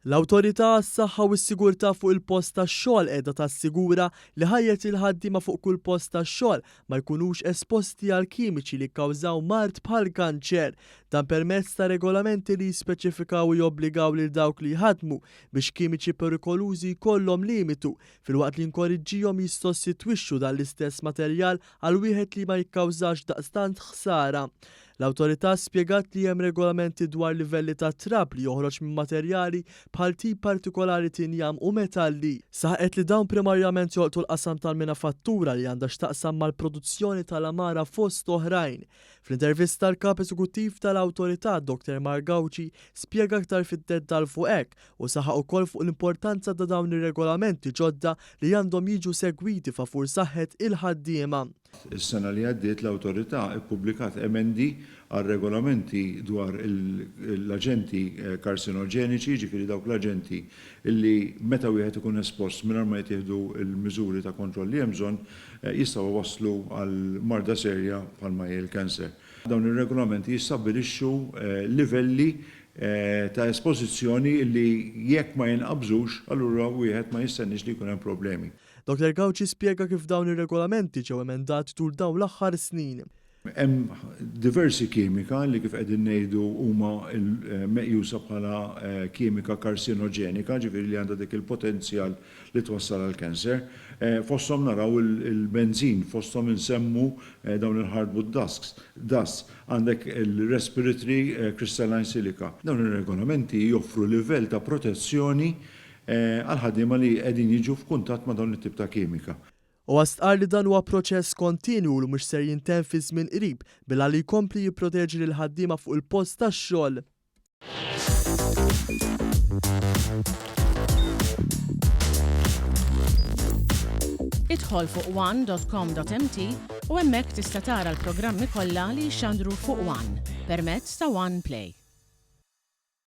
L-Awtorità għas-Saħħa u s-Sigurtà fuq il-Post tax-Xogħol qiegħda tassigura li ħajjet il-ħaddiema fuq kull post tax-xogħol ma jkunux esposti għal kimiċi li jikkawżaw mard bħall-kanċer. Dan permezz ta' regolamenti li jispeċifikaw u jobbligaw lil dawk li jħaddmu biex kimiċi perikolużi jkollhom limitu filwaqt li jinkoriġġihom jissostitwixxu dan l-istess materjal għal wieħed li ma jikkawżax daqstant ħsara. L-Awtorità spjegat li hemm regolamenti dwar livelli ta' trab li joħroġ minn materjali bħal tip partikolari t'injam u metalli. Saħqet li dawn primarjament jolqtu l-qasam tal-minafattura li għandha x'taqsam mal-produzzjoni tal-għamara fost oħrajn. Fl-intervista l-Kap Eżekuttiv tal-Awtorità Dr Mark Gauci spjega aktar fid-dettall fuq hekk u saħaq ukoll fuq l-importanza ta' dawn ir-regolamenti ġodda li għandhom jiġu segwiti favur saħħet il-ħaddiema. Is-sena li għaddiet l-Awtorità ppubblikat emendi għar-regolamenti dwar l-aġenti karsinoġeniċi, jiġifieri dawk l-aġenti li meta wieħed ikun espost mingħajr ma jittieħdu l-miżuri ta' kontroll li hemm bżonn, jistgħu iwasslu għal marda serja bħalma hi l-cancer. Dawn ir-regolamenti jistabbilixxu livelli ta' espożizzjoni li jekk ma jinqabżux, allura wieħed ma jistenniex li jkun hemm problemi. Dottor Gauci spjega kif dawn ir-regolamenti ġew emendati tul dawn l-aħħar snin. Hemm diversi kimika li kif qegħdin ngħidu huma meqjusa bħala kimika karsinoġenika, ġifieri li għandha dik il-potenzjal li twassal għall-cancer. Fosthom naraw il-benzin, fosthom insemmu dawn il-hardwood dusks, dusts, għandek il-respiratory crystalline silica. Dawn ir-regolamenti joffru livell ta' protezzjoni għall-ħaddiema li qegħdin jiġu f'kuntatt ma' dawn it-tip ta' kimika. Huwa stqarr li dan huwa proċess kontinwu u li mhux ser jintemm fi żmien qrib bil-għan li jkompli jipproteġi lill-ħaddiema fuq il-post tax-xogħol. Idħol fuq one.com.mt u hemmhekk tista' tara l-programmi kollha li jixxandru fuq One permezz ta' One Play.